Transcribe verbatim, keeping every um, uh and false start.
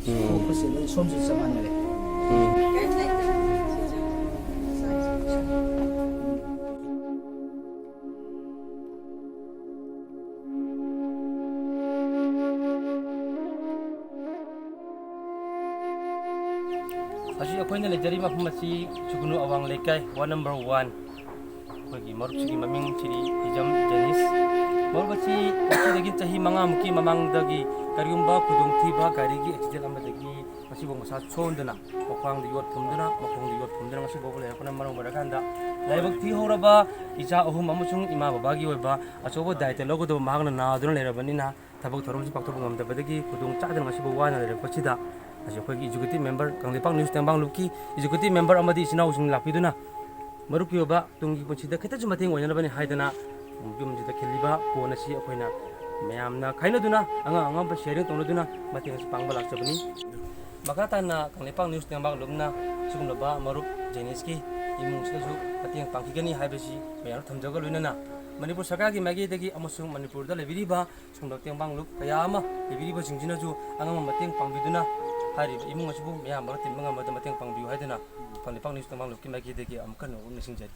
ꯎꯝ꯫ ꯈꯨꯠꯁꯦ ꯂꯣꯏ ꯁꯣꯝꯁꯨ ꯆꯞ ꯃꯥꯟꯅꯔꯦ꯫ ꯎꯝ꯫ ꯍꯧꯖꯤꯛ ꯑꯩꯈꯣꯏꯅ ꯂꯩꯖꯔꯤꯕ ꯃꯐꯝ ꯑꯁꯤ ꯁꯨꯒꯨꯅꯨ ꯑꯋꯥꯡ ꯂꯩꯀꯥꯏ, ward number one꯫ ꯑꯩꯈꯣꯏꯒꯤ ꯃꯔꯨꯞꯁꯤꯒꯤ ꯃꯃꯤꯡ ꯁꯤꯗꯤ ꯍꯤꯖꯝ ꯖꯦꯅꯤꯁ꯫ ꯃꯔꯨꯞ ꯑꯁꯤ ꯉꯁꯤꯗꯒꯤ ꯆꯍꯤ ꯃꯉꯥꯃꯨꯛꯀꯤ ꯃꯃꯥꯡꯗꯒꯤ ꯀꯔꯤꯒꯨꯝꯕ ꯈꯨꯗꯣꯡꯊꯤꯕ, ꯒꯥꯔꯤꯒꯤ ꯑꯦꯛꯁꯤꯗꯦꯟ ꯑꯃꯗꯒꯤ ꯉꯁꯤꯐꯥꯎ ꯃꯁꯥ ꯁꯣꯟꯗꯅ, ꯃꯈ꯭ꯋꯥꯡꯗ ꯌꯣꯠ ꯐꯨꯝꯗꯨꯅ, ꯃꯈꯣꯡꯗ ꯌꯣꯠ ꯐꯨꯝꯗꯨꯅ ꯉꯁꯤꯐꯥꯎꯕ ꯂꯩꯔꯛꯄꯅ ꯃꯔꯝ ꯑꯣꯏꯔꯀꯥꯟꯗ, ꯂꯥꯏꯕꯛ ꯊꯤꯍꯧꯔꯕ ꯏꯆꯥ ꯑꯍꯨꯝ ꯑꯃꯁꯨꯡ ꯏꯃꯥ ꯕꯕꯥꯒꯤ ꯑꯣꯏꯕ ꯑꯆꯧꯕ ꯗꯥꯏꯇ ꯂꯧꯒꯗꯕ ꯃꯍꯥꯛꯅ ꯅꯥꯗꯨꯅ ꯂꯩꯔꯕꯅꯤꯅ, ꯊꯕꯛ ꯊꯧꯔꯝꯁꯤ ꯄꯥꯡꯊꯣꯛꯄ ꯉꯝꯗꯕꯗꯒꯤ ꯈꯨꯗꯣꯡ ꯆꯥꯗꯅ ꯉꯁꯤꯐꯥꯎ ꯋꯥꯅ ꯂꯩꯔꯛꯄꯁꯤꯗ, ꯉꯁꯤ ꯑꯩꯈꯣꯏꯒꯤ executive member, ꯀꯪꯂꯩꯄꯥꯛ news ꯇꯦꯡꯕꯥꯡ ꯂꯨꯞꯀꯤ executive member ꯑꯃꯗꯤ ꯏꯆꯤꯟ ꯏꯅꯥꯎꯁꯤꯡ ꯂꯥꯛꯄꯤꯗꯨꯅ ꯃꯔꯨꯞꯀꯤ ꯑꯣꯏꯕ ꯇꯨꯡꯒꯤ ꯄꯨꯟꯁꯤꯗ ꯈꯤꯇꯁꯨ ꯃꯇꯦꯡ ꯑꯣꯏꯅꯅꯕꯅꯤ ꯍꯥꯏꯗꯅ ꯌꯨꯝꯁꯤꯗ ꯈꯤꯜꯂꯤꯕ ꯀꯣꯟ ꯑꯁꯤ ꯑꯩꯈꯣꯏꯅ ꯃꯌꯥꯝꯅ ꯈꯥꯏꯅꯗꯨꯅ, ꯑꯉꯥꯡ ꯑꯉꯝꯕ sharing ꯇꯧꯅꯗꯨꯅ ꯃꯇꯦꯡ ꯑꯁꯤ ꯄꯥꯡꯕ ꯂꯥꯛꯆꯕꯅꯤ꯫ ꯃꯈꯥ ꯇꯥꯅ ꯀꯪꯂꯩꯄꯥꯛ news ꯇꯦꯡꯕꯥꯡ ꯂꯨꯞꯅ ꯁꯤꯒꯨꯝꯂꯕ ꯃꯔꯨꯞ ꯖꯦꯅꯤꯁꯀꯤ ꯏꯃꯨꯡꯁꯤꯗꯁꯨ ꯃꯇꯦꯡ ꯄꯥꯡꯈꯤꯒꯅꯤ ꯍꯥꯏꯕꯁꯤ ꯃꯌꯥꯝꯗ ꯊꯝꯖꯕꯒ ꯂꯣꯏꯅꯅ, ꯃꯅꯤꯄꯨꯔ ꯁꯔꯀꯥꯔꯒꯤ ꯃꯥꯏꯀꯩꯗꯒꯤ ꯑꯃꯁꯨꯡ ꯃꯅꯤꯄꯨꯔꯗ ꯂꯩꯕꯤꯔꯤꯕ ꯁꯤꯒꯨꯝꯂꯕ ꯇꯦꯡꯕꯥꯡ ꯂꯨꯞ ꯀꯌꯥ ꯑꯃ ꯂꯩꯕꯤꯔꯤꯕꯁꯤꯡꯁꯤꯅꯁꯨ ꯑꯉꯝꯕ ꯃꯇꯦꯡ ꯄꯥꯡꯕꯤꯗꯨꯅ ꯍꯥꯏꯔꯤꯕ ꯏꯃꯨꯡ ꯑꯁꯤꯕꯨ ꯃꯌꯥꯝ ꯃꯔꯛ ꯇꯤꯟꯕ ꯉꯝꯕꯗ ꯃꯇꯦꯡ ꯄꯥꯡꯕꯤꯌꯨ ꯍꯥꯏꯗꯨꯅ ꯀꯪꯂꯩꯄꯥꯛ news ꯇꯦꯡꯕꯥꯡ ꯂꯨꯞꯀꯤ ꯃꯥꯏꯀꯩꯗꯒꯤ ꯑꯃꯨꯛ ꯍꯟꯅ ꯅꯤꯡꯁꯤꯡꯖꯔꯤ꯫